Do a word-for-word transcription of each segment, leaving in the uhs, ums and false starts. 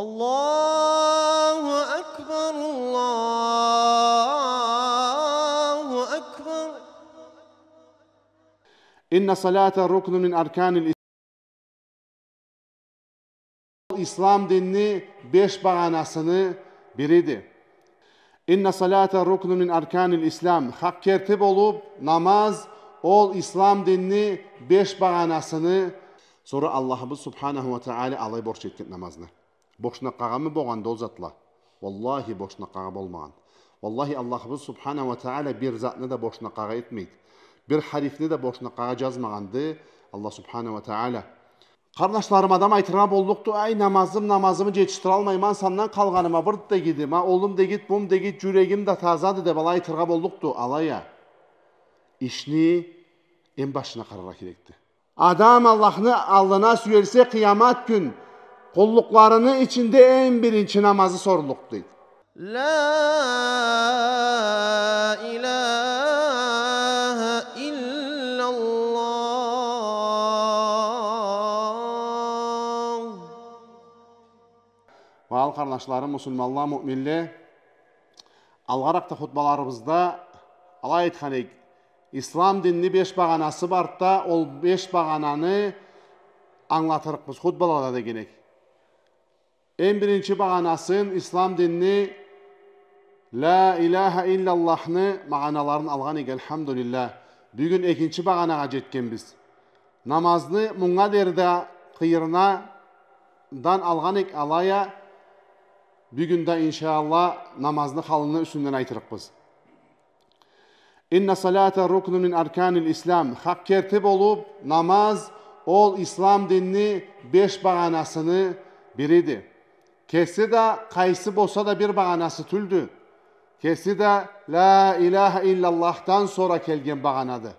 الله أكبر، الله أكبر. إن الصلاة ركن من أركان الإسلام. Ислам динни беш багъанасыны бириди. إن الصلاة ركن من أركان الإسلام. Хакъ керти болуб, намаз ол ислам динни беш багъанасыны. Сора Аллахыбыз субханаху уа тагъала алай борч этген намазны. Бошуна къагъанмы болгъанды ол затла? Уаллахи, бошуна къагъа болмагъан. Уаллахи, Аллахыбыз субханаху уа тагъала бир затны да бошуна къагъа этмейди. Бир харифни да бошуна къагъа джазмагъанды Аллах субханаху уа тагъала. Къарнашларым, адам айтыргъа боллукъду: «Ай, намазым, намазымы джетишдиралмайма, сандан къалгъаныма бир да дегиди, ма олум дегид, бум дегид, джюрегим да тазады», — деб, алай айтыргъа боллукъду. Алай а, ишни эм башына къараргъа керекди. Адам Аллахны аллына сюелсе, къыямат кюн къуллукъларыны ичинде эм биринчи намазы сорлукъду, дейди. لا إله إلا الله. Ма ал, къарнашларым, муслиманла, муъминле, алгъаракъда хутбаларыбызда алай айтхан эдик, ислам динни беш багъанасы барды да, ол беш багъананы ангылатырыкъбыз хутбалада деген эдик. Эм биринчи багъанасын, ислам динни, لا إله إلا الله-ны магъаналарын алгъан эдик, альхамдулиллах. Бюгюн экинчи багъанагъа джетгенбиз. Намазны мынга дери да къыйырындан алгъан эдик, алай а бюгюн да, иншаАллах, намазны халыны юсюнден айтырыкъбыз. إن الصلاة ركن من أركان الإسلام. Хакъ керти болуб, намаз ол ислам динни беш багъанасыны бириди. Кеси да къайсы болса да бир багъанасы тюлдю. Кеси да لا إله إلا الله-дан сора келген багъанады.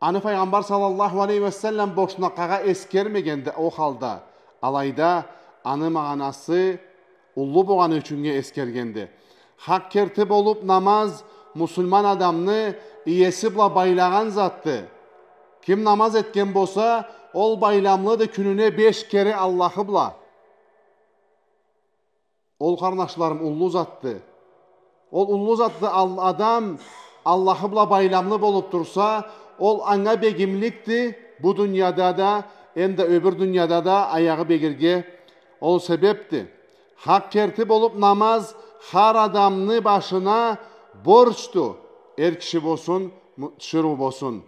Аны Файгъамбар саллаллаху алейхи ва саллам бошуна къагъа эсгермегенди ол халда. Алайда аны магъанасы уллу болгъаны ючюннге эсгергенди. Хакъ керти болуб, намаз муслиман адамны иеси бла байлагъан затды. Ким намаз этген болса, ол байламлыды кюнюне беш кере Аллахы бла. Ол, къарнашларым, уллу затды. Ол уллу затды, ал-, адам Аллахы бла байламлы болуб турса, ол анга бегимликди, бу дунияда да, эм да ёбюр дунияда да аягъы бегирге ол себебди. Хакъ керти болуб, намаз хар адамны башына борчду, эр киши болсун, му-, тиширыу болсун.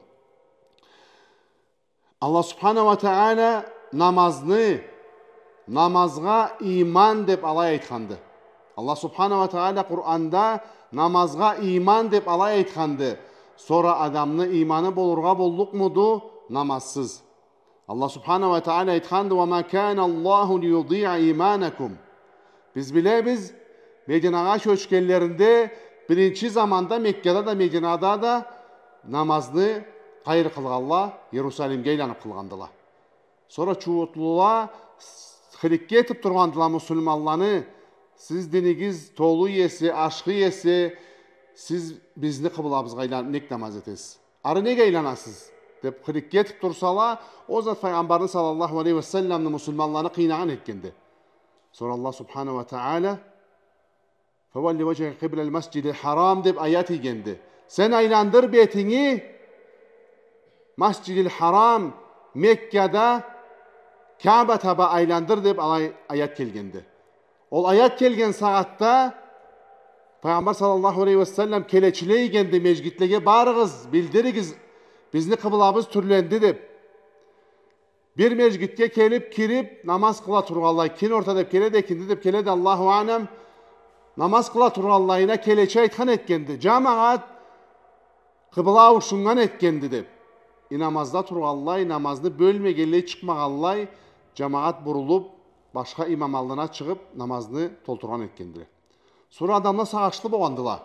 Аллах субханаху ва тагъала намазны, намазгъа иман деб алай айтханды. Аллах субханаху ва тагъала Къуранда намазгъа иман деб алай айтханды. Сора адамны иманы болургъа боллукъмуду намазсыз? Аллах субханаху ва тагъала айтханды: وما كان الله ليضيع إيمانكم. Биз билебиз, Мединагъа кёчгенлеринде биринчи заманда Меккада да, Мединада да намазны къайры къылгъанла, Иерусалимге айланыб къылгъандыла. Сора чууутлула с-, хыликке этиб тургъандыла муслиманланы: «Сиз динигиз толу эсе, ашхы эсе, сиз бизни къыблабызгъа айланыб нек намаз этесиз? Ары нек айланасыз?» — деб хыликке этиб турсала, ол зат Файгъамбарны саллаллаху алейхи ва салламны, муслиманланы къыйнагъан этгенди. Сора Аллах субханаху ва тагъала: «فول وجهك قبل المسجد الحرام» деб аят ийгенди. «Сен айландыр бетинги Масджидил Харам, Меккада, Каба таба айландыр» деб алай аят келгенди. Ол аят келген сагъатда Пайгъамбар саллаллаху алейхи ва саллам келечиле ийгенди межгитлеге: «Барыгъыз, билдиригиз, бизни къыблабыз тюрленди», — деб. Бир межгитге келиб, кириб, намаз къыла тургъанлай, кин орта деб келеди, экинди деб келеди, Аллаху аълам, намаз къыла тургъанлайына келечи айтхан этгенди: «Джамагъат къыбла ауушуннган этгенди», — деб. Э, намазда тургъанлай, намазны бёлмегенлей, чыкъмагъанлай, джамагъат бурулуб, башха имам аллына чыгъыб, намазны толтургъан этгендиле. Сора адамла сагъышлы болгъандыла: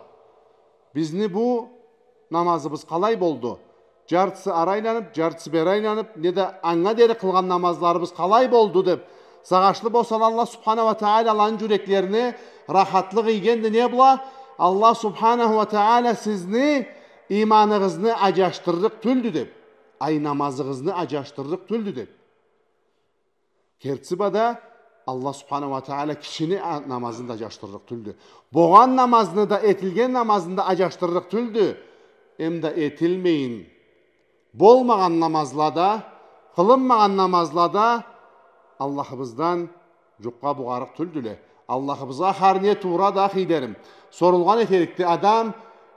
«Бизни бу намазыбыз къалай болду? Джартысы ары айланыб, джартысы бери айланыб, неда анга дери къылгъан намазларыбыз къалай болду?» — деб, сагъышлы болсала, Аллах субханаху ва тагъала аланы джюреклерине рахатлыкъ ийгенди. Не бла? Аллах субханаху ва тагъала сизни иманыгъызны аджашдыррыкъ тюлдю деб. Ай, намазыгъызны аджашдыррыкъ тюлдю деб. Кертиси бла да, Аллах субханаху уа тагъала кишини а-, намазын да аджашдырлыкъ тюлдю. Богъан намазны да, этилген намазны да аджашдырлыкъ тюлдю. Эм да этилмейин, болмагъан намазла да, къылынмагъан намазла да Аллахыбыздан джукъгъа бугъарыкъ тюлдюле. Аллахыбызгъа хар не туура да, хейлерим, сорулгъан этерикди адам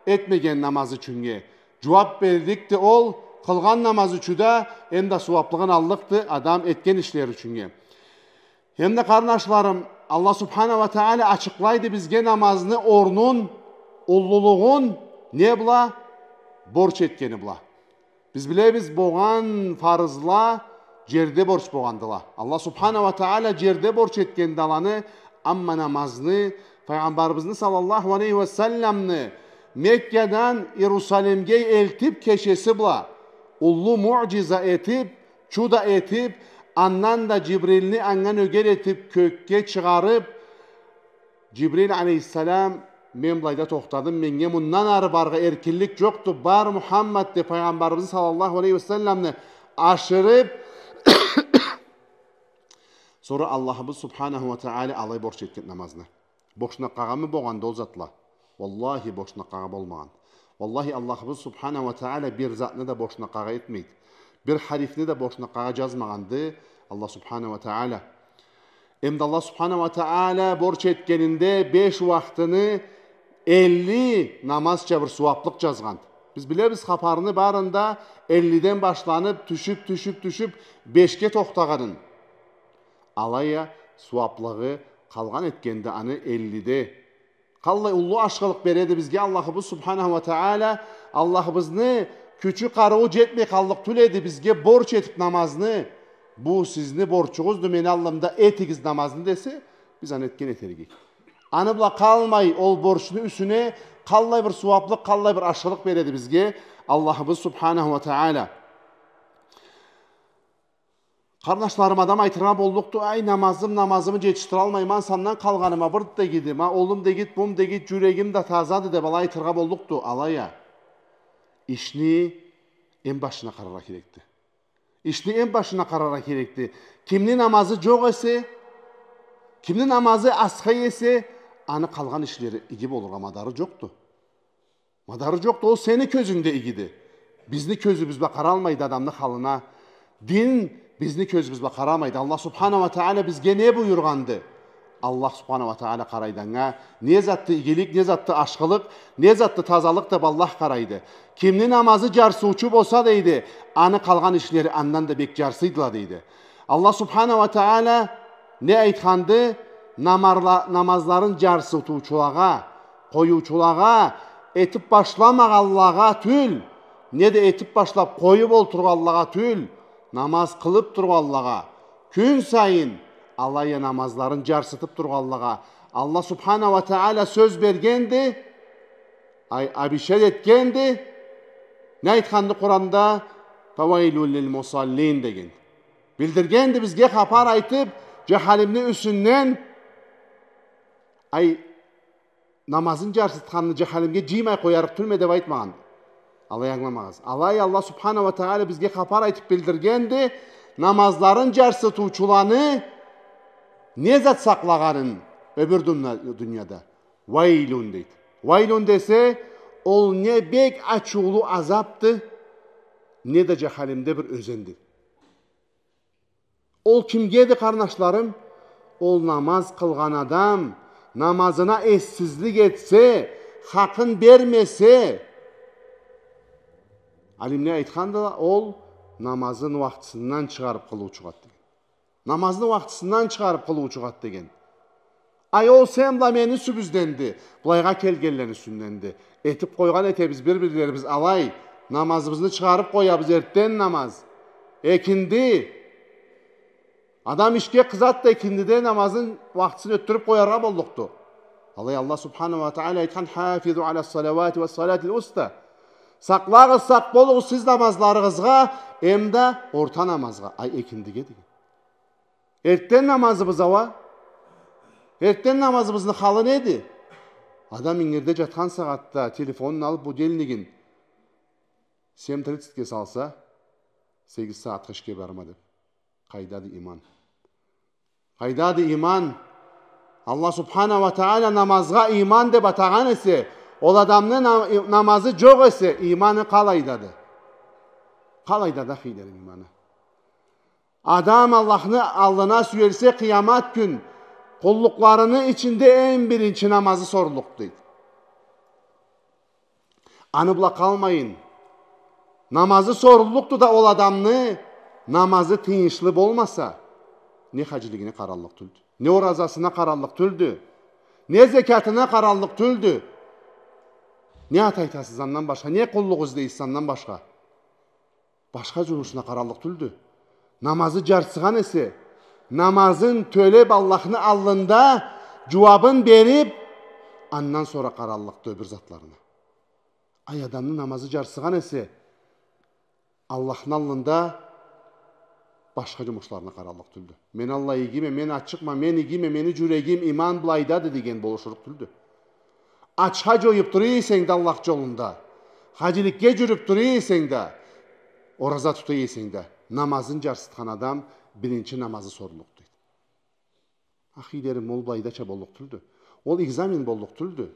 этмеген намаз ючюннге. Джууаб берликди ол къылгъан намаз ючюн да, эм да сууаблыгъын аллыкъды адам этген ишлери ючюннге. Эм да, къарнашларым, Аллах субханаху уа тагъала ачыкълайды бизге намазны орнун, уллулугъун, не бла? Борч этгени бла. Биз билебиз, богъан фарызла джерде борч богъандыла. Аллах субханаху уа тагъала джерде борч этгенди аланы, амма намазны, Пайгъамбарыбызны саллаллаху алейхи уа салламны Меккадан Иерусалимге элтиб кечеси бла, уллу муъджиза этиб, чудо этиб, андан да Джибрилни анга нёгер этиб кёкге чыгъарыб, Джибрил алейхиссалам: «Мен былайда тохтадым, меннге мындан ары барыргъа эркинлик джокъду, бар, Мухаммад», — деб, Пайгъамбарыбызны саллаллаху алейхи уа салламны ашырыб, сора Аллахыбыз субханаху уа тагъала алай борч этген намазны. Бошуна къагъанмы богъанды ол затла? Уаллахи, бошуна къагъа болмагъан. Уаллахи, Аллахыбыз субханаху уа тагъала бир затны да бошуна къагъа этмейди. Бир харифни да бошуна къагъа джазмагъанды Аллах субханаху уа тагъала. Эм да Аллах субханаху уа тагъала борч этгенинде беш уахтыны элли намазча бир сууаблыкъ джазгъанды. Биз билебиз, хапарны барында эллиден башланыб, тюшюб, тюшюб, тюшюб, бешге тохтагъанын. Алай а сууаблыгъы къалгъан этгенди аны эллиде. Къаллай уллу ашхылыкъ береди бизге Аллахыбыз субханаху уа тагъала. Аллахыбызны кючю, къарыуу джетмей къаллыкъ тюл эди бизге борч этиб намазны. «Бу сизни борчугъузду, мени аллымда этигиз намазны», — десе, биз аны этген этерик эдик. Аны бла къалмай, ол борчну юсюне къаллай бир сууаблыкъ, къаллай бир ашхылыкъ береди бизге Аллахыбыз субханаху уа тагъала. Къарнашларым, адам айтыргъа боллукъду: «Ай, намазым, намазымы джетишдиралмайма, сандан къалгъаныма бир да игиди, ма олум да игиди, бум да игиди, джюрегим да тазады», — деб, алай айтыргъа боллукъду. Алай а, ишни эм башына къараргъа керекди. Ишни эм башына къараргъа керекди. Кимни намазы джокъ эсе, кимни намазы асхай эсе, аны къалгъан ишлери иги болургъа мадары джокъду. Мадары джокъду, ол сени кёзюнгде игиди. Бизни кёзюбюз бла къаралмайды адамны халына. Дин бизни кёзюбюз бла къарамайды. Аллах субханаху уа тагъала бизге не буюргъанды? Аллах субханаху уа тагъала къарайды анга, не затды игилик, не затды ашхылыкъ, не затды тазалыкъ деб Аллах къарайды. Кимни намазы джарсыучу болса, дейди, аны къалгъан ишлери андан да бек джарсыйдыла, дейди. Аллах субханаху уа тагъала не айтханды? Намарла-, намазларын джарсытыучулагъа, къоюучулагъа, этиб башламагъанлагъа тюл, не да этиб башлаб къоюб олтургъанлагъа тюл, намаз къылыб тургъанлагъа, кюн сайын алай а намазларын джарсытыб тургъанлагъа Аллах субханаху уа тагъала сёз бергенди, ай, обещать этгенди. Не айтханды Къуранда? «Фавайлун лил мусаллин» деген. Билдиргенди бизге хапар айтыб, джаханимни юсюнден, ай, намазын джарсытханны джаханимге джыймай къоярыкъ тюлме деб айтмагъанды. Алай ангыламагъыз. Алай Аллах субханаху уа тагъала бизге хапар айтыб билдиргенди, намазларын джарсытыучуланы не зат сакълагъанын ёбюр дунья-, дуньяда. «Вайлун» дейди. «Вайлун» десе, ол не бек ачыулу азабды, не да джаханимде бир ёзенди. Ол кимгеди, къарнашларым? Ол намаз къылгъан адам намазына эссизлик этсе, хакъын бермесе, алимле айтхандыла, ол намазын уахтысындан чыгъарыб къылыучугъады деген. Намазны уахтысындан чыгъарыб къылыучугъады деген. Ай, ол сен бла мени юсюбюзденди, былайгъа келгенлени юсюнденди. Этиб къойгъан этебиз бир-бирлерибиз алай. Намазыбызны чыгъарыб къоябыз, эртден намаз, экинди. Адам ишге къызады да, экиндиде намазын уахтысын ётдюрюб къояргъа боллукъду. Алай Аллах субханаху уа тагъала айтхан: «Хафизу аля салавати уа салатил уста». Сакълагъыз, сакъ болугъуз сиз намазларыгъызгъа, эм да орта намазгъа, ай, экиндиге деген. Эртден намазыбыз, ауа. Эртден намазыбызны халы неди? Адам ингирде джатхан сагъатда телефонун алыб, будильнигин семь тридцатьге салса, сегиз сагъатха ишге барма деб. Къайдады иман? Къайдады иман? Аллах субхана уа тагъала намазгъа иман деб атагъан эсе, ол адамны на-, намазы джокъ эсе, иманы къалайдады? Къалайдады, ахийлерим, иманы? Адам Аллахны аллына сюелсе, къыямат кюн къуллукъларыны ичинде эм биринчи намазы соруллукъду, дейди. Аны бла къалмайын. Намазы соруллукъду да ол адамны, намазы тыйыншлы болмаса, не хаджилигине къараллыкъ тюлдю. Не оразасына къараллыкъ тюлдю. Не зекятына къараллыкъ тюлдю. Не ат айтасыз андан башха, не къуллукъ излейсиз андан башха. Башха джумушуна къараллыкъ тюлдю. Намазы джарсыгъан эсе, намазын тёлеб Аллахны аллында джууабын бериб, андан сора къараллыкъды ёбюр затларына. Ай, адамны намазы джарсыгъан эсе, Аллахны аллында башха джумушларына къараллыкъ тюлдю. Мен аллай игиме, мен ачыкъма, мен игиме, мени джюрегим иман бла айдады деген болушурукъ тюлдю. Ачха джоюб тура эсенг да Аллах джолунда, хаджиликге джюрюб тура эсенг да, ораза тута эсенг да, намазын джарсытхан адам биринчи намазы соруллукъ, дейди. Ахийлерим, ол былайдача боллукъ тюлдю. Ол экзамен боллукъ тюлдю.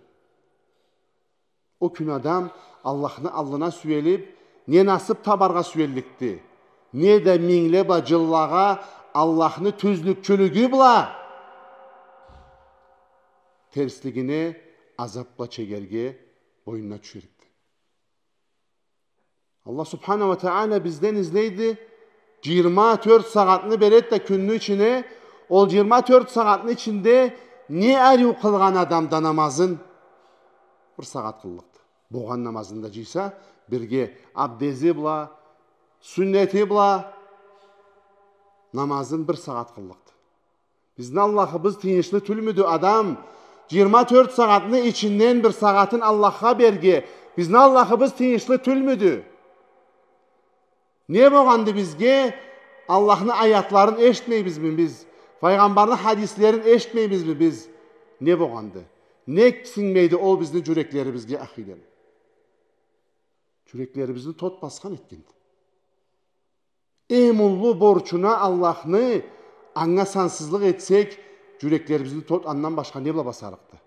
Ол кюн адам Аллахны аллына сюелиб, не насыб табаргъа сюелликди, не да мингле бла, джыллагъа Аллахны тюзлюкчюлюгю бла терслигине азаб бла чегерге, боюнуна тюшерикди. Аллах субхана уа тагъала бизден излейди, джыйырма тёрт сагъатны береди да кюнню ичине, ол джыйырма тёрт сагъатны ичинде не ариу къылгъан адам да намазын бир сагъат къыллыкъды. Богъан намазын да джыйса, бирге абдези бла, сюннети бла намазын бир сагъат къыллыкъды. Бизни Аллахыбыз тыйыншлы тюлмюдю, адам? Джыйырма тёрт сагъатны ичинден бир сагъатын Аллахха берге бизни Аллахыбыз тыйыншлы тюлмюдю? Не богъанды бизге? Аллахны аятларын эшитмейбизми биз? Файгъамбарны хадислерин эшитмейбизми биз? Не богъанды? Нек сингмейди ол бизни джюреклерибизге, ахийлерим? Джюреклерибизни тот басхан этгенди. Эм уллу борчуна Аллахны, анга сансызлыкъ этсек, джюреклерибизни тот андан башха не бла басарыкъды?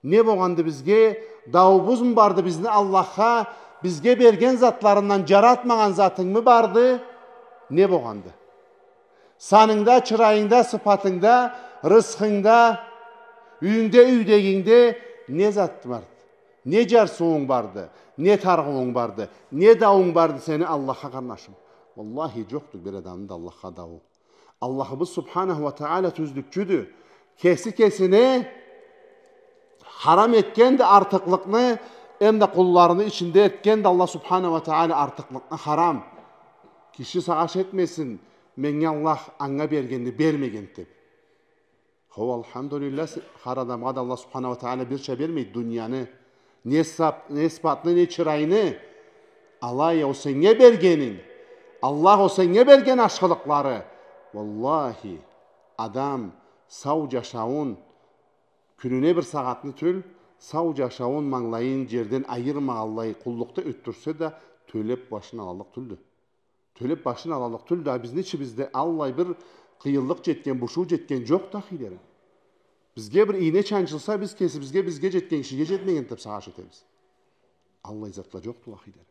Не богъанды бизге? Дауубузму барды бизни Аллахха? Бизге берген затларындан джаратмагъан затынгмы барды? Не богъанды? Санынгда, чырайынгда, сыфатынгда, рысхынгда, юйюнгде, юйдегингде не зат барды? Не джарсыуунг барды, не тарыгъыуунг барды, не дауунг барды сени Аллахха, къарнашым? Уаллахи, джокъду бир адамны да Аллахха дауу. Аллахыбыз субханаху уа тагъала тюзлюкчюдю. Кеси кесине харам этгенди артыкълыкъны, эм да къулларыны ичинде этгенди Аллах субханаху уа тагъала артыкълыкъны харам. Киши сагъыш этмесин, меннге Аллах анга бергенни бермегенди деб. Хоу, алхамдулиллах, хар адамгъа да Аллах субханаху уа тагъала бирча бермейди дунияны. Не сап-, не сыфатны, не чырайны. Алай а ол сеннге бергенинг, Аллах ол сеннге берген ашхылыкълары. Уаллахи, адам сау джашауун, кюнюне бир сагъатны тюл, сау джашауун манглайын джерден айырмагъанлай къуллукъда ётдюрсе да, тёлеб башын алаллыкъ тюлдю. Тёлеб башын алаллыкъ тюлдю. А бизни ичибизде аллай бир къыйынлыкъ джетген, бушуу джетген джокъду, ахийлерим. Бизге бир ийне чанчылса, биз кесибизге, бизге джетген кишиге джетмеген деб сагъыш этебиз. Аллай затла джокъду, ахийлерим.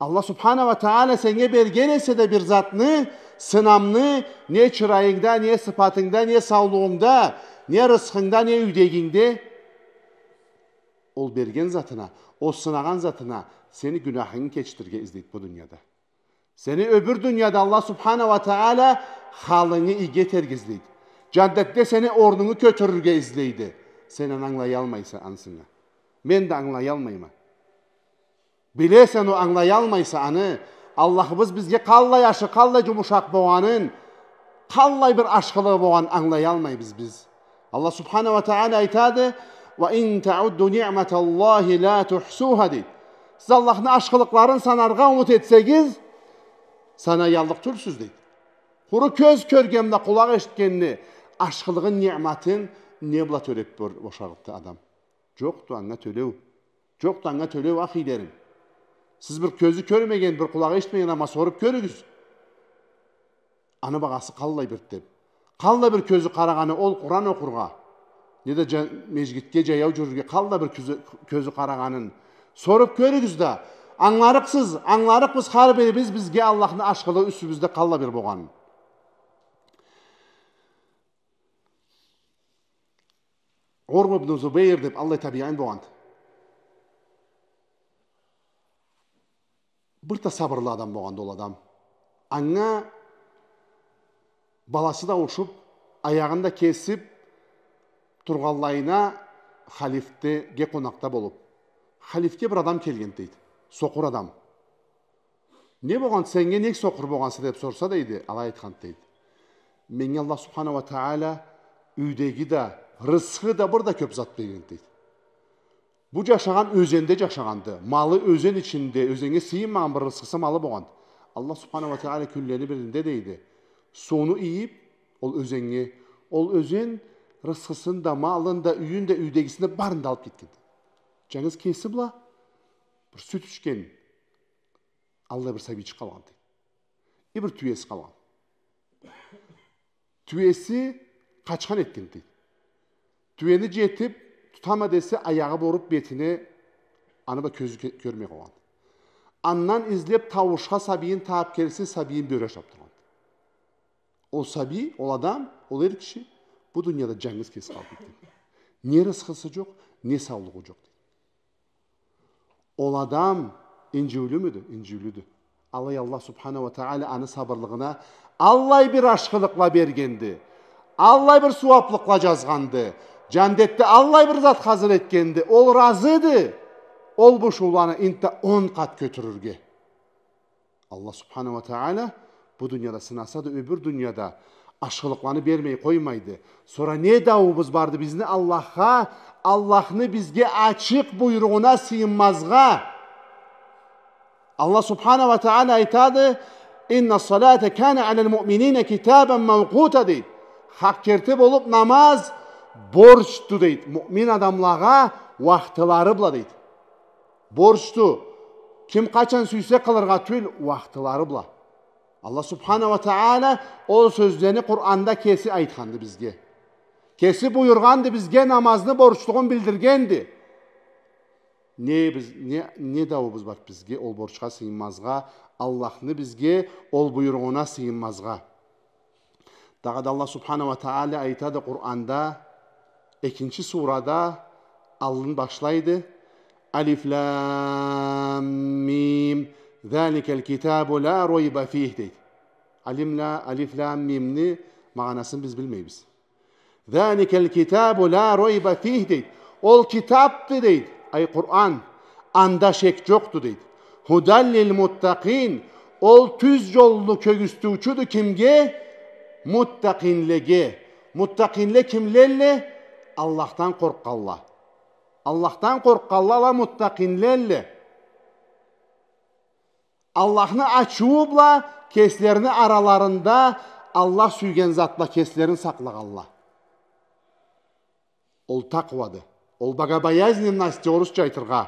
Аллах субханаху уа тагъала сеннге берген эсе да бир затны, сынамны, не чырайынгда, не сыфатынгда, не саулугъунгда, не рысхынгда, не юйдегингде, ол берген затына, ол сынагъан затына сени гюнахынгы кечдирирге излейди бу дунияда. Сени ёбюр дунияда Аллах субханаху уа тагъала халынгы иги этерге излейди. Джаннетде сени орнунгу кётюрюрге излейди. Сен аны ангылаялмайса ансы. Мен да ангылаялмайма. Билесе, но ангылаялмайса аны, Аллахыбыз бизге къаллай ашхы, къаллай джумушакъ богъанын, къаллай бир ашхылыгъы богъанын ангылаялмайбыз биз. Аллах субханаху уа тагъала айтады: «Уа ин таудду ниъматаллахи ла тухсуха», — дейди. Сиз Аллахны ашхылыкъларын санаргъа умут этсегиз, санаяллыкъ тюлсюз, дейди. Къуру кёз кёрген бла къулакъ эшитгенни ашхылыгъын, ниъматын не бла тёлеб бор-, бошарыкъды адам? Джокъду анга тёлеу. Джокъду анга тёлеу, ахийлерим. Сиз бир кёзю кёрмеген, бир къулагъы эшитмеген адамгъа соруб кёрюгюз. Аны багъасы къаллай бирди деб. Къаллай бир кёзю къарагъаны ол Къуран окъургъа, неда джа-, межгитге джаяу джюрюрге къаллай бир кёзю, кёзю къарагъанын соруб кёрюгюз да, ангыларыкъсыз, ангыларыкъбыз хар бирибиз бизге Аллахны ашхылыгъы юсюбюзде къаллай бир болгъанын. Урва ибн Зубейр деб аллай табиин болгъанды. Бир да сабырлы адам болгъанды ол адам. Анга баласы да ауушуб, аягъын да кесиб тургъанлайына халифге къонакъда болуб. Халифге бир адам келгенди, дейди. Сокъур адам. Не болгъанды сеннге, нек сокъур болгъанса деб сорса, дейди, алай айтханды, дейди. Меннге Аллах субхана уа тагъала юйдеги да, рысхы да, бир да кёб зат бергенди, дейди. Бу джашагъан ёзенде джашагъанды. Малы ёзен ичинде, ёзеннге сыйынмагъан бир рысхысы, малы болгъанды. Аллах субхана уа тагъала кюнлени биринде, дейди, сууну ийиб, ол ёзеннге, ол ёзен рысхысын да, малын да, юйюн да, юйдегисин да барын да алыб кетгенди. Джангыз кеси бла бир сют ичген аллай бир сабийчик къалгъанды. И бир тюеси къалгъан. Тюеси къачхан этгенди. Тюени джетиб тутама десе, аягъы боруб бетине, аны бла кёзю кё-, кёрмей къалгъан. Андан излеб тауушха сабийин табыб келсе, сабийин бёре ашаб тургъан. Ол сабий, ол адам, ол эр киши бу дунияда джангыз кеси къалыб кетген. Не рысхысы джокъ, не саулугъу джокъ, дейди. Ол адам инджиулюмюдю? Инджиулюдю. Алай Аллах субхана уа тагъала аны сабырлыгъына аллай бир ашхылыкъла бергенди. Аллай бир сууаблыкъла джазгъанды. Джандетде аллай бир зат хазыр этгенди. Ол разыды ол бушууланы интда он къат кётюрюрге. Аллах субхана уа тагъала бу дунияда сынаса да, ёбюр дунияда ашхылыкъланы бермей къоймайды. Сора не дауубуз барды бизни Аллахха, Аллахны бизге ачыкъ буйругъуна сыйынмазгъа? Аллах субхана уа тагъала айтады: «Инна салата кана алал муъминина китабан маукъута», — дейди. Хакъ керти болуб, намаз борчду, дейди. Муъмин адамлагъа уахтылары бла, дейди. Борчду. Ким къачан сюйсе къылыргъа тюл, уахтылары бла. Аллах субхана уа тагъала ол сёзлени Къуранда кеси айтханды бизге. Кеси буюргъанды бизге, намазны борчлугъун билдиргенди. Не биз, не, не дауубуз бар бизге ол борчха сыйынмазгъа, Аллахны бизге ол буйругъуна сыйынмазгъа? Дагъыда Аллах субхана уа тагъала айтады Къуранда, экинчи сурада, аллын башлайды. Алиф лам мим, заликал китабу ла райба фих, дейди. Алим ла-, алиф лам мимни магъанасын биз билмейбиз. «Заликал китабу ла райба фих», — дейди. Ол китабды, дейди, ай Къуран, анда шек джокъду, дейди. «Худан лил муттакъин», ол тюз джолну кёргюзтюучюдю кимге? Муттакъинлеге. Муттакъинле кимлелле? Аллахдан къоркъгъанла. Аллахдан къоркъгъанла ала муттакъинлелле. Аллахны ачыуу бла кеслерини араларында Аллах сюйген зат бла кеслерин сакълагъанла. Ол такъвады. Ол богобоязненность, орусча айтыргъа.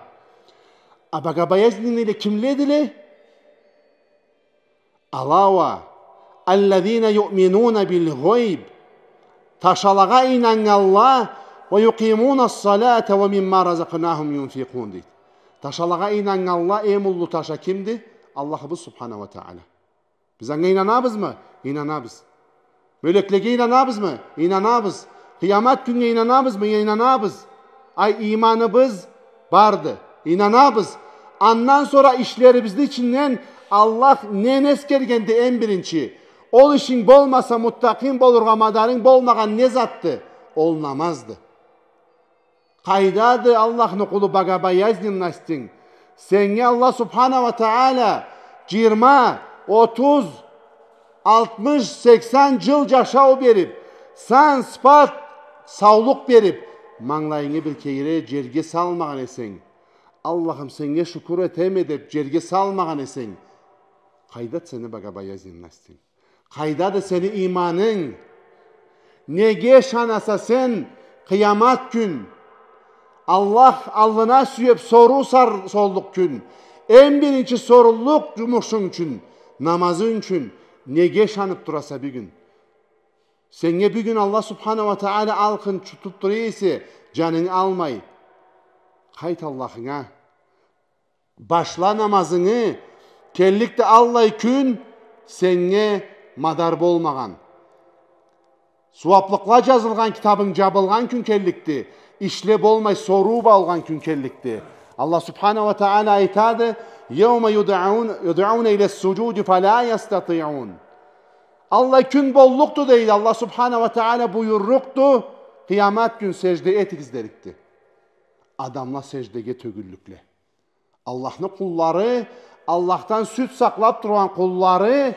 А богобоязненныйле кимледиле? Ала уа, «аллазина юъминуна бил гъайб», ташалагъа ийнаннганла, «ва юкъимуна ссалата ва мимма разакънахум юнфикъун», — дейди. Ташалагъа ийнаннганла, эм уллу таша кимди? Аллахыбыз субхана уа тагъала. Биз анга ийнанабызмы? Ийнанабыз. Мёлеклеге ийнанабызмы? Ийнанабыз. Къыямат кюннге ийнанабызмы? Ийнанабыз. Ай, ийманыбыз барды. Ийнанабыз. Андан сора ишлерибизни ичинден Аллах нени эсгергенди эм биринчи? Ол ишинг болмаса, муттакъин болургъа мадарынг болмагъан не затды? Ол намазды. Къайдады Аллахны къулу богобоязненностинг? Сеннге Аллах субхана уа тагъала джыйырма, отуз, алтмыш, сексен джыл джашау бериб, сан, сыпат, саулукъ бериб, мангылайынгы бир кере джерге салмагъан эсенг, Аллахым, сеннге шукур этеме деб, джерге салмагъан эсенг, къайдады сени богобоязненностинг? Къайдады сени ийманынг? Неге ышанаса сен къыямат кюн? Аллах аллына сюеб соруу сар-, сорлукъ кюн. Эм биринчи соруллукъ джумушунг ючюн, намазынг ючюн неге ышаныб тураса бюгюн? Сеннге бюгюн Аллах Субхана уа Тагъала алкъын тутуп тура эсе, джанынгы алмай, къайт Аллахынга. Башла намазынгы, келликди аллай кюн сеннге мадар болмагъан. Сууаплыкъла джазылгъан китабынг джабылгъан кюн келликди, ишле болмай, соруу болгъан кюн келликди. Аллах Субхана уа Тагъала айтады: «يوم يدعون، يدعون إلى السجود فلا يستطيعون». Аллай кюн боллукъду, дейди. Аллах Субхана уа Тагъала буюрлукъду, къыямат кюн сежде этигиз дерикди. Адамла сеждеге тёгюллюкле. Аллахны къуллары, Аллахдан сюд сакълап тургъан къуллары,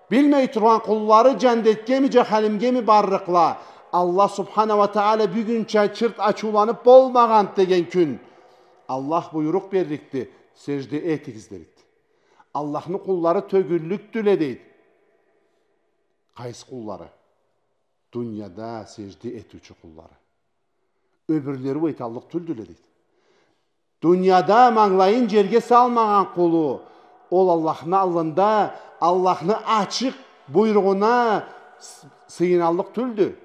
билмей тургъан къуллары джандетгеми, джаханимгеми барлыкъла. Аллах Субхана уа Тагъала бюгюнча чырт ачыуланып болмагъан деген кюн. Аллах буйрукъ берликди, сежде этигиз дерикди. Аллахны къуллары тёгюллюкдюле, дейди. Къайсы къуллары? Дунияда сежде этиучю къуллары. Ёбюрлери уа эталлыкъ тюлдюле, дейди. Дунияда мангылайын джерге салмагъан къулу, ол Аллахны аллында, Аллахны ачыкъ буйругъуна с-, сыйыналлыкъ тюлдю.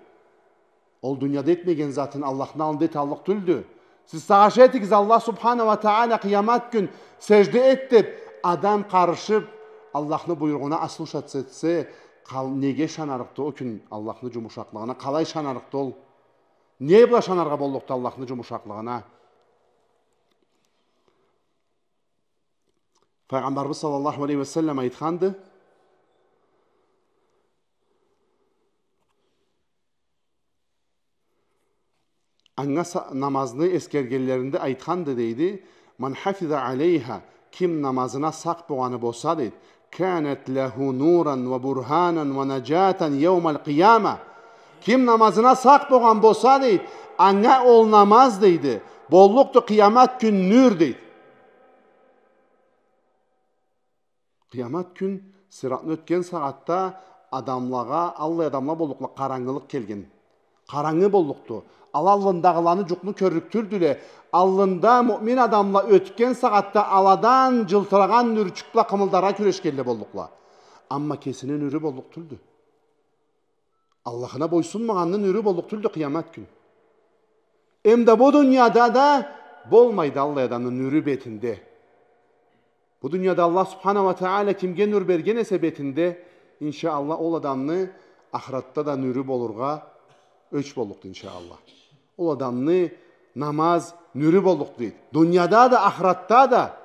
Ол дунияда этмеген затын Аллахны аллында эталлыкъ тюлдю. Сиз сагъыш этигиз, Аллах Субхана уа Тагъала къыямат кюн сежде эт деп, адам къарышып, Аллахны буйругъуна ослушаться этсе, къал-, неге ышанарыкъды ол кюн Аллахны джумушакълыгъына? Къалай ышанарыкъды ол? Не бла ышанаргъа боллукъду Аллахны джумушакълыгъына? Файгъамбарыбыз саллаллаху алейхи ва саллам айтханды, анга са-, намазны эсгергенлеринде айтханды, дейди: «من حفظ عليها», ким намазына сакъ болгъаны болса, дейди, «كانت له نورا وبرهانا ونجاة يوم القيامة». Ким намазына сакъ болгъан болса, дейди, анга ол намаз, дейди, боллукъду къыямат кюн нюр, дейди. Къыямат кюн сыратны ётген сагъатда адамлагъа, аллай адамла боллукъла, къарангылыкъ келген. Къарангы боллукъду. Ала аллындагъыланы джукъну кёрлюк тюлдюле. Аллында муъмин адамла ётген сагъатда аладан джылтырагъан нюрчюк бла къымылдаргъа кюрешгенле боллукъла. Амма кесини нюрю боллукъ тюлдю. Аллахына бойсунмагъанны нюрю боллукъ тюлдю къыямат кюн. Эм да бу дунияда да болмайды аллай адамны нюрю бетинде. Бу дунияда Аллах Субхана уа Тагъала кимге нюр берген эсе бетинде, иншаАллах, ол адамны ахыратда да нюрю болургъа ёч боллукъду, иншаАллах. Ол адамны намаз нюрю боллукъду, дейди. Дунияда да, ахыратда да.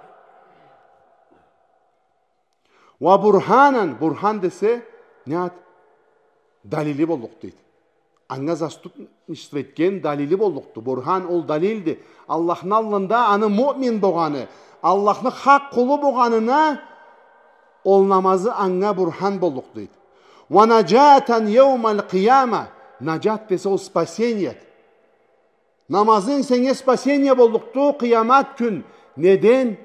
«وبرهانا», бурхан десе, не зат? Далили боллукъду, дейди. Анга заступничество этген далили боллукъду. Бурхан ол далилди. Аллахны аллында аны муъмин болгъаны, Аллахны хакъ къулу болгъанына ол намазы анга бурхан боллукъду, дейди. «ونجاة يوم القيامة». Наджат десе, ол спасение. Намазынг сеннге спасение боллукъду къыямат кюн. Неден?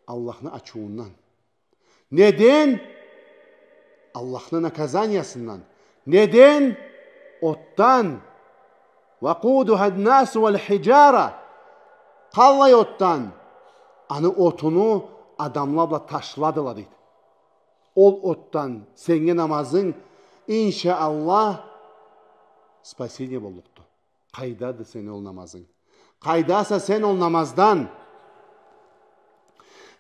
Аллахны ачыуундан. Неден? Аллахны наказаниясындан. Неден? Отдан. «وقودها الناس والحجارة». Къаллай отдан? Аны отуну адамла бла ташладыла, дейди. Ол отдан сеннге намазынг, иншаАллах, спасение боллукъду. Къайдады сени ол намазынг? Къайдаса сен ол намаздан?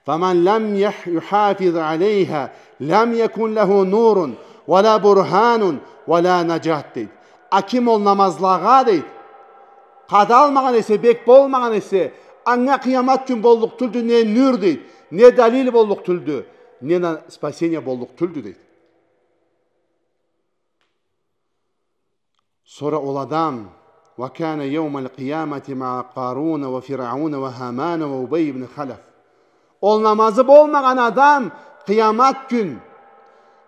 «فمن لم يح-، يحافظ عليها لم يكن له نور ولا برهان ولا نجاة», дейди. А ким ол намазлагъа, дейди, къадалмагъан эсе, бек болмагъан эсе, анга къыямат кюн боллукъ тюлдю не нюр, дейди, не далил боллукъ тюлдю, не на-, спасение боллукъ тюлдю, дейди. Сора ол адам: «وكان يوم القيامة مع قارون وفرعون وهامان وأبي بن خلف». Ол намазы болмагъан адам къыямат кюн,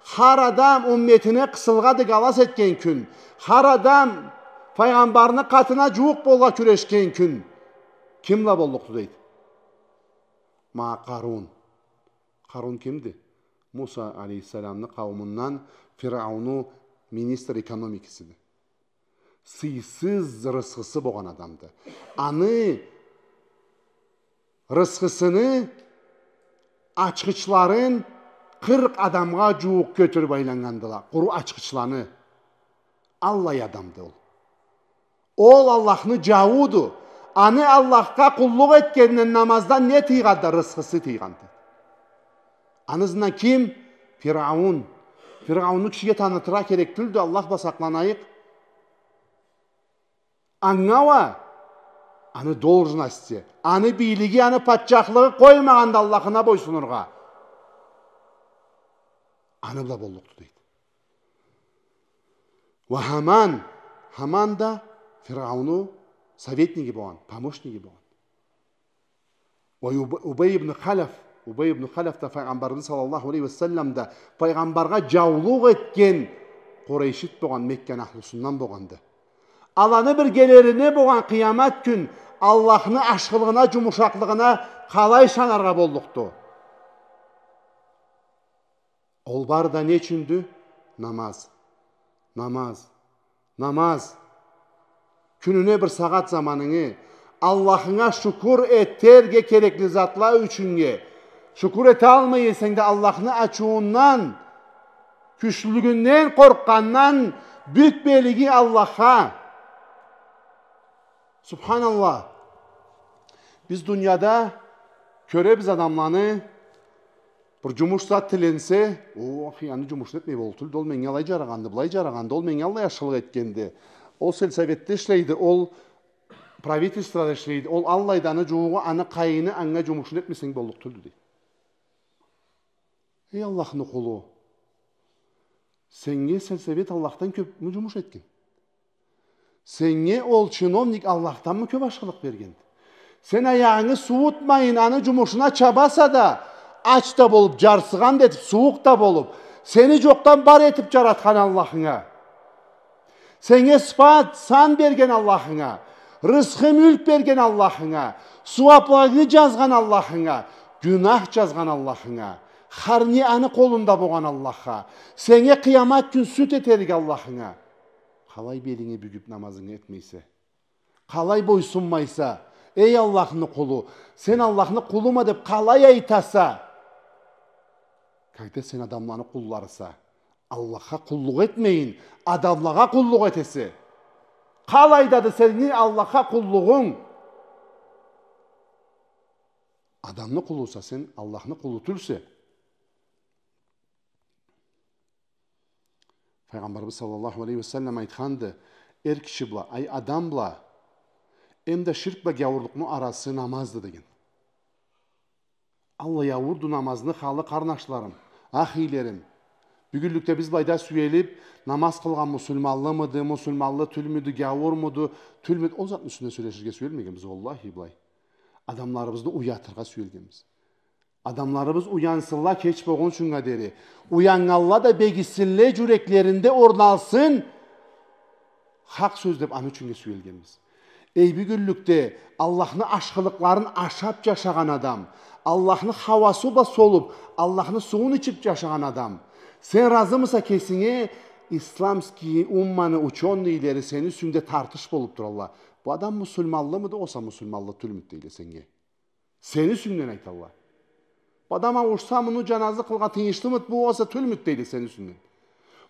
хар адам умметине къысылгъа дыгалас этген кюн, хар адам файгъамбарны къатына джууукъ болгъа кюрешген кюн ким бла боллукъду, дейди? Ма Къарун. Къарун кимди? Муса алейхиссаламны къауумундан, Фирауну министр экономикасыды. Сыйсыз рысхысы болгъан адамды. Аны рысхысыны ачхычларын къыркъ адамгъа джууукъ кётюрюб айланнгандыла, къуру ачхычланы. Аллай адамды ол. Ол Аллахны джаууду. Аны Аллахха къуллукъ этгенинден, намаздан не тыйгъанды? Рысхысы тыйгъанды. Аны ызындан ким? Фиръаун. Фиръаунну кишиге танытыргъа керек тюлдю, Аллах бла сакъланайыкъ. Анга уа аны должности, аны бийлиги, аны патчахлыгъы къоймагъанды Аллахына бойсунургъа. Аны бла боллукъду, дейди. Уа Хаман, Хаман да Фиръаунну советниги болгъан, помощниги болгъан. Уа Уб-, Убей ибн Халаф, Убей ибн Халаф да Файгъамбарыбыз саллаллаху алейхи ва саллам да, Файгъамбаргъа джаулукъ этген къурайшит болгъан, Мекканы ахлусундан болгъанды. Аланы биргелерине болгъан къыямат кюн Аллахны ашхылыгъына, джумушакълыгъына къалай ышанаргъа боллукъду? Ол бары да не ючюндю? Намаз. Намаз. Намаз. Кюнюне бир сагъат заманынгы Аллахынга шукур этерге керекли затла ючюннге. Шукур эталмай эсенг да, Аллахны ачыуундан, кючлюлюгюнден къоркъгъандан, бюк белиги Аллахха. Субханаллах. Биз дунияда кёребиз адамланы, бир джумуш зат тиленсе, о, ахы, аны джумушун этмей боллукъ тюлдю, ол меннге алай джарагъанды, былай джарагъанды, ол меннге аллай ашхылыкъ этгенди, ол сельсоветде ишлейди, ол правительствода ишлейди, ол аллайды, аны джууугъу, аны къайыны, анга джумушун этмесенг боллукъ тюлдю, дейди. Эй Аллахны къулу, сеннге сельсовет Аллахдан кёбмю джумуш этген? Сеннге ол чиновник Аллахданмы кёб ашхылыкъ берген? Сен аягъынгы суутмайын, аны джумушуна чабаса да, ач да болуб, джарсыгъан да этиб, сууукъ да болуб, сени джокъдан бар этиб джаратхан Аллахынга, сеннге сыфат, сан берген Аллахынга, рысхы, мюлк берген Аллахынга, сууаблыгъынгы джазгъан Аллахынга, гюнах джазгъан Аллахынга, хар не аны къолунда болгъан Аллахха, сеннге къыямат кюн суд этерик Аллахынга. Къалай белинги бюгюб намазынгы этмейсе? Къалай бойсунмайса? Эй Аллахны къулу, сен Аллахны къулума деб къалай айтаса? Когда сен адамланы къулларыса, Аллахха къуллукъ этмейин, адамлагъа къуллукъ этесе. Къалайдады сени Аллахха къуллугъунг? Адамны къулуса сен, Аллахны къулу тюлсе. Файгъамбарыбыз саллаллаху алейхи ва саллам айтханды: эр киши бла, ай адам бла, эмда ширк бла гяуурлукъну арасы намазды, деген. Аллай аууурду намазны халы, къарнашларым, ахийлерим. Бюгюнлюкде биз былайда сюелиб, намаз къылгъан муслиманлымыды, муслиманлы тюлмюдю, гяуурмуду, тюлмюдю, ол затны юсюнде сёлеширге сюелмегенбиз, уаллахи, былай. Адамларыбызны уятыргъа сюелгенбиз. Адамларыбыз уянсынла кеч болгъунчунга дери. Уяннганла да бегисинле, джюреклеринде орналсын хакъ сёз деб, аны ючюннге сюелгенбиз. Эй, бюгюнлюкде Аллахны ашхылыкъларын ашаб джашагъан адам, Аллахны хауасы бла солуб, Аллахны сууун ичиб джашагъан адам, сен разымыса кесинге, исламский умманы учёныйлери сени юсюнгде тартыш болуб туралла. Бу адам муслиманлымыды, огъесе муслиманлы тюлмюдю, дейле сеннге. Сени юсюнгден айталла. Бу адам ауушса, муну джаназы къылыргъа тыйыншлымыды бу, огъесе тюлмюдю, дейле сени юсюнгден.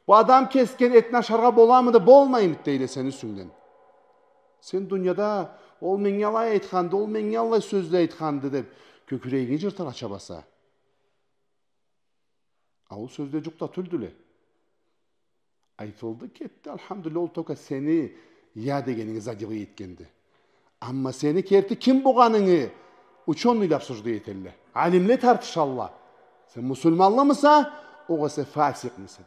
Бу адам кесген этни ашаргъа боламыды, болмаймыды, дейле сени юсюнгден. Сен дунияда, ол меннге алай айтханды, ол меннге аллай сёзле айтханды деб, кёкюрегинги джыртыргъа чабаса. А ол сёзле джукъ да тюлдюле. Айтылды, кетди, альхамдулиллях, ол только сени я дегенинги задевать этгенди. Амма сени керти ким болгъанынгы учёныйле обсуждать этелле. Алимле тартышалла. Сен муслиманлымыса, огъесе фасикъмисе,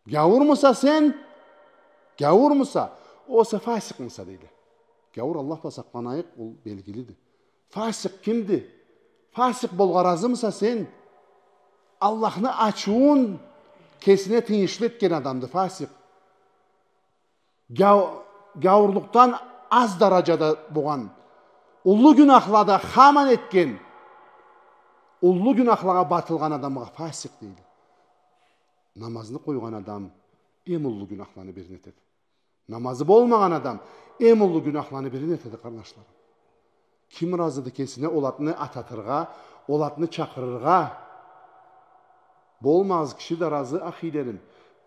дейди. Гяуурмуса сен, гяуурмуса, огъесе фасикъмисе, дейди. Гяуур, Аллах бла сакъланайыкъ, ол белгилиди. Фасикъ кимди? Фасикъ болгъа разымыса сен? Аллахны ачыуун кесине тыйыншлы этген адамды фасикъ. Гяу-, гяуурлукъдан аз дараджада болгъан, уллу гюнахлада хаман этген, уллу гюнахлагъа батылгъан адамгъа фасикъ, дейди. Намазны къойгъан адам эм уллу гюнахланы бирин этеди. Намазы болмагъан адам эм уллу гюнахланы бирин этеди, къарнашларым. Ким разыды кесине ол атны ататыргъа, ол атны чакъырыргъа? Болмагъыз киши да разы, ахийлерим.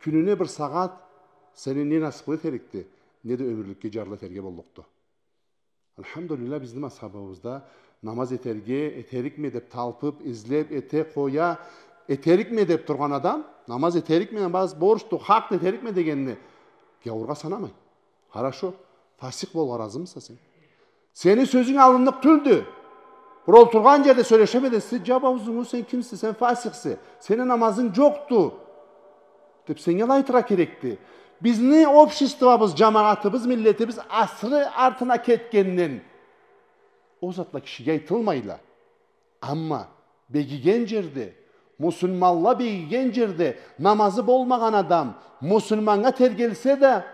Кюнюне бир сагъат сени не насыплы этерикди, не да ёмюрлюкге джарлы этерге боллукъду. Альхамдулиллах, бизни мазхабыбызда намаз этерге, этерикме деб талпыб, излеб, эте, къоя, этерикме деб тургъан адам, намаз этерикме, намаз борчду, хакъды, этерикме дегенни гяуургъа санамай. Хорошо, фасикъ болгъа разымыса сен? Сени сёзюнг алынныкъ тюлдю. Бир олтургъан джерде сёлешеме десе, джаб аузунгу, сен кимсе, сен фасикъсе, сени намазынг джокъду деб сеннге алай айтыргъа керекди. Бизни обществобуз, джамагъатыбыз, миллетибиз асыры артына кетгенден ол затла кишиге айтылмайла. Амма бегиген джерде, муслиманла бегиген джерде намазы болмагъан адам муслиманнга тергелсе да,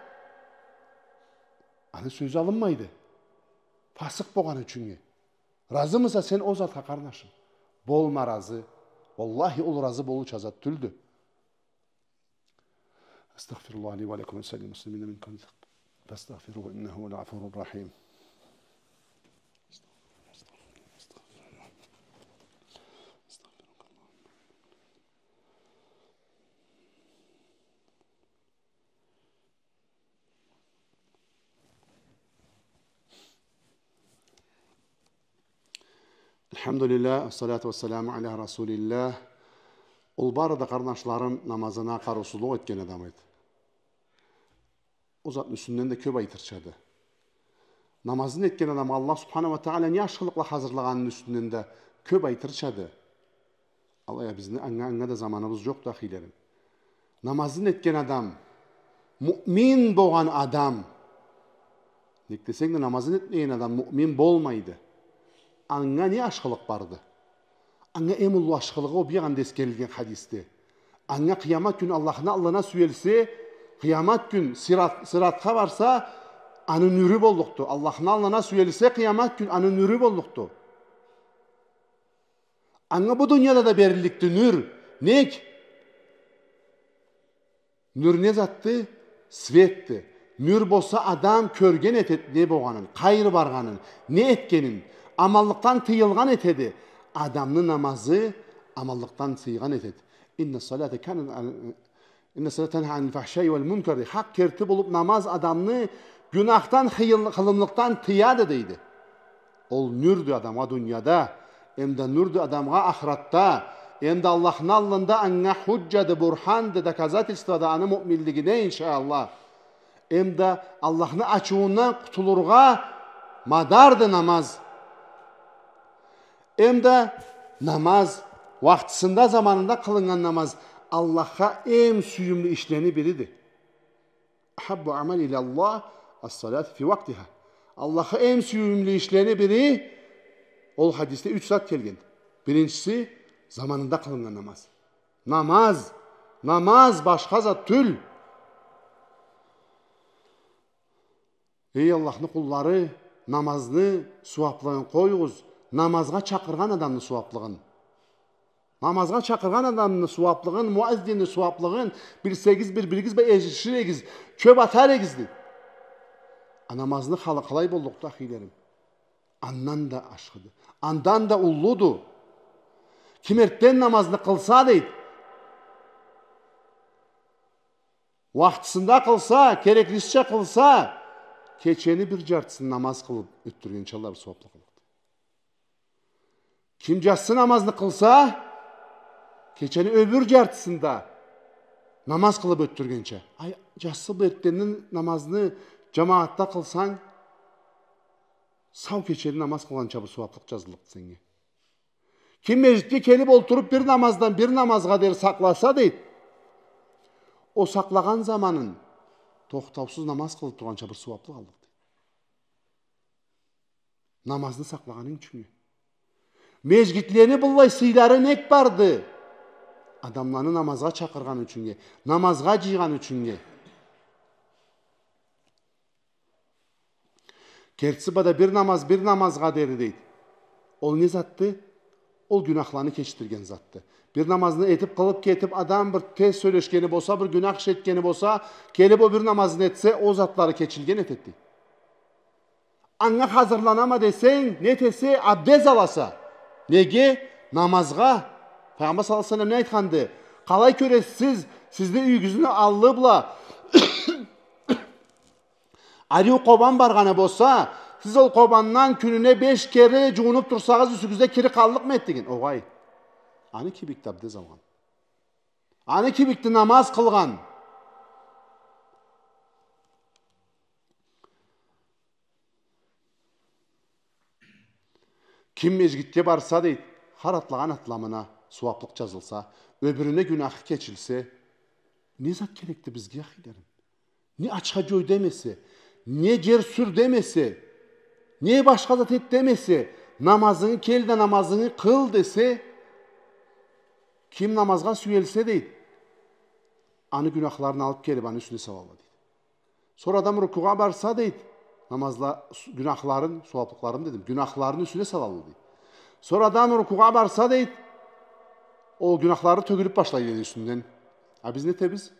аны сёзю алынмайды. Фасикъ болгъаны ючюннге. Разымыса сен ол затха, къарнашым? Болма разы. Уаллахи, ол разы болууча зат тюлдю. أستغفر الله لي ولكم ولسائر المسلمين من كل ذنب فاستغفروه إنه هو الغفور الرحيم. الحمد لله والصلاة والسلام على رسول الله. Ол бары да, къарнашларым, намазына къарыусузлукъ этген адам эди. Ол затны юсюнден да кёб айтырчады. Намазын этген адамгъа Аллах субханаху уа тагъала не ашхылыкъла хазырлагъаныны юсюнден да кёб айтырчады. Алай а бизни анга, анга да заманыбыз джокъду, ахийлерим. Намазын этген адам, муъмин болгъан адам, нек десенг да, намазын этмеген адам муъмин болмайды. Анга не ашхылыкъ барды? Анга эм уллу ашхылыгъы ол, биягъында эсгерилген хадисде. Анга къыямат кюн Аллахны аллына сюелсе, къыямат кюн сират, сиратха барса, аны нюрю боллукъду. Аллахны аллына сюелсе, къыямат кюн аны нюрю боллукъду. Анга бу дунияда да берилликди нюр. Нек? Нюр не затды? Светди. Нюр болса, адам кёрген этед не болгъанын, къайры баргъанын, не этгенин, аманлыкъдан тыйылгъан этеди. Адамны намазы аманлыкъдан тыйгъан этед. إن الصلاة كانت على، إن الصلاة تنهى عن الفحشاء والمنكر. Хакъ керти болуб, намаз адамны гюнахдан, хыйыл-, хылымлыкъдан тыяды, дейди. Ол нюрдю адамгъа дунияда, эм да нюрдю адамгъа ахыратда, эм да Аллахны аллында анга худжады, бурханды, доказательстводу аны муъминлигине, иншаАллах. Эм да Аллахны ачыуундан къутулургъа мадарды намаз. Эм да намаз, уахтысында, заманында къылыннган намаз Аллахха эм сюйюмлю ишлени бириди. أحب الأعمال إلى الله الصلاة في وقتها. Аллахха эм сюйюмлю ишлени бири, ол хадисде юч зат келген. Биринчиси, заманында къылыннган намаз. Намаз, намаз, башха зат тюл. Эй Аллахны къуллары, намазны сууаблыгъын къоюгъуз, намазгъа чакъыргъан адамны сууаблыгъын. Намазгъа чакъыргъан адамны сууаблыгъын, муаззинни сууаблыгъын билсегиз, бир-биригиз бла эришир эдигиз, кёб атар эдигиз, дейди. А намазны халы къалай боллукъду, ахийлерим? Андан да ашхыды. Андан да уллуду. Ким эртден намазны къылса, дейди, уахтысында къылса, кереклисича къылса, кечени бир джартысын намаз къылыб ётдюргенча алай бир сууаблыкъ алады. Ким джассы намазны къылса, кечени ёбюр джартысында намаз къылыб ётдюргенча. Ай, джассы бу эртденни намазны джамагъатда къылсанг, сау кечени намаз къылгъанча бир сууаблыкъ джазыллыкъды сеннге. Ким межгитге келиб олтуруб бир намаздан бир намазгъа дери сакъласа, дейди, ол сакълагъан заманын тохтаусуз намаз къылыб тургъанча бир сууаблыкъ аллыкъды. Намазны сакълагъанынг ючюннге. Межгитлени быллай сыйлары нек барды? Адамланы намазгъа чакъыргъаны ючюннге, намазгъа джыйгъаны ючюннге. Кертиси бла да бир намаз бир намазгъа дери, дейди. Ол не затды? Ол гюнахланы кечдирген затды. Бир намазны этиб, къылыб кетиб, адам бир тез сёлешгени болса, бир гюнах иш этгени болса, келиб ол бир намазын этсе, ол затлары кечилген этеди, дейди. Анга хазырланама десенг, не этесе, абдез аласа. Неге? Намазгъа. Пайгъамбар саллаллаху алейхи уа саллам не айтханды? Къалай кёресиз, сизни юйюгюзню аллы бла ариу къобан баргъаны болса, сиз ол къобандан кюнюне беш кере джуунуп турсагъыз, юсюгюзде кири къаллыкъмы эди деген? Огъай. Аны кибикди абдез алгъан. Аны кибикди намаз къылгъан. Ким межгитге барса, дейди, хар атлагъан атламына сууаплыкъ джазылса, ёбюрюне гюнахы кечилсе, не зат керекди бизге, ахилерим? Не ачха джой демесе, не джер сюр демесе, не башха зат эт демесе, намазынгы кел да намазынгы къыл десе, ким намазгъа сюелсе, дейди, аны гюнахларын алып келип, аны юсюне салалла, дейди. Сора адам рукугъа барса, дейди, намазла, с-, гюнахларын, сууаплыкъларын дедим, гюнахларын юсюне салалла, дейди. Сора адам рукугъа барса, дейди, ол гюнахлары тёгюлюп башлайды, дейди, юсюнден. А биз нетебиз?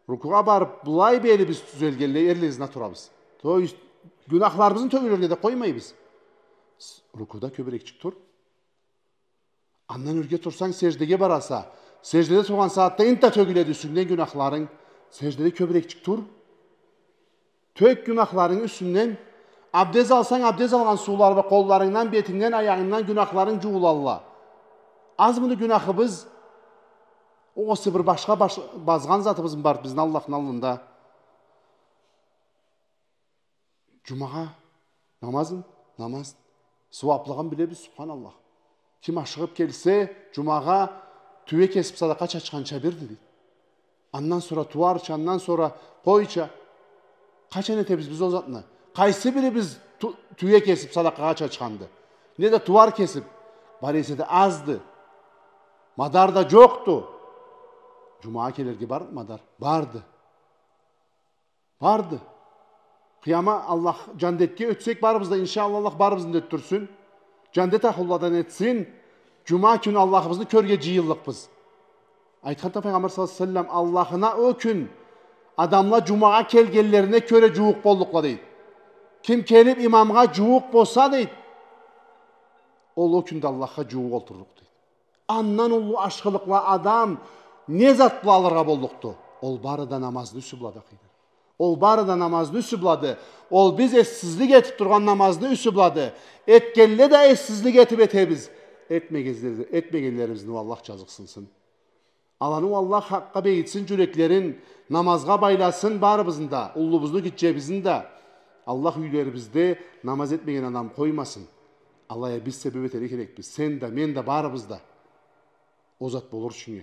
Рукугъа барып, былай белибиз тюзелгенлей, эрлигизине турабыз. То есть, гюнахларыбызны тёгюлюрге да къоймайбыз. С-, рукуда кёбюрекчик тур. Андан ёрге турсанг, сеждеге бараса. Сеждеде тургъан сагъатда энтда тёгюледи юсюнгден гюнахларынг. Сеждеде кёбюрекчик тур. Тёк гюнахларынгы юсюнден. Абдез алсанг, абдез алгъан суулары бла къолларынгдан, бетингден, аягъынгдан гюнахларынг джуулалла. Азмыды гюнахыбыз? Огъесе бир башха баш-, базгъан затыбызмы бар бизни Аллахны аллында? Джумагъа намазын, намаз. Сууаплыгъын билебиз, субханаллах. Ким ашыгъып келсе, джумагъа тюе кесип садакъа чачханча бирди, дейди. Андан сора тууарча, андан сора къойча. Къачан этебиз биз ол затны? Къайсы бирибиз тю-, тюе кесип садакъагъа чачханды? Не да тууар кесип? Бар эсе да азды. Мадар да джокъду. Джумагъа келирге бар мадар? Барды. Барды. Къыяма Аллах, джандетге ётсек барыбыз да, иншаллах, Аллах барыбызны да ётдюрсюн. Джандет ахлуладан этсин. Джума кюн Аллахыбызны кёрге джыйыллыкъбыз. Айтханды Пайгъамбар саллаллаху алейхи ва саллам, Аллахына ол кюн адамла джумагъа келгенлерине кёре джууукъ боллукъла, дейди. Ким келип имамгъа джууукъ болса, дейди, ол ол кюнде Аллахха джууукъ олтурлукъ, дейди. Андан уллу ашхылыкъла адам не зат бла алыргъа боллукъду? Ол бары да намазны юсю блады, ахыйдыр. Ол бары да намазны юсю блады. Ол биз эссизлик этип тургъан намазны юсю блады. Этгенле да эссизлик этип этебиз. Этмегенле-, этмегенлерибизни Аллах джазыкъсынсын. Аланы Аллах хакъгъа бегитсин джюреклерин, намазгъа байласын барыбызны да, уллубузну, гитчебизни да. Аллах юйлерибизде намаз этмеген адам къоймасын. Алай а биз себеп этерге керекбиз. Сен да, мен да, барыбыз да. Ол зат болур ючюн.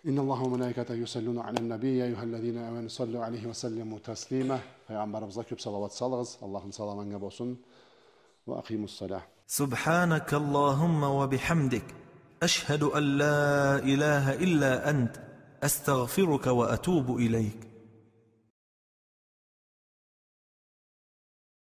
إن الله وملائكته يصلون على النبي، يا أيها الذين آمنوا صلوا عليه وسلموا تسليما. Пайгъамбарыбызгъа кёп салауат салыгъыз. Аллахны саламы анга болсун. وأقيموا الصلاة. سبحانك اللهم وبحمدك، أشهد أن لا إله إلا أنت، أستغفرك وأتوب إليك.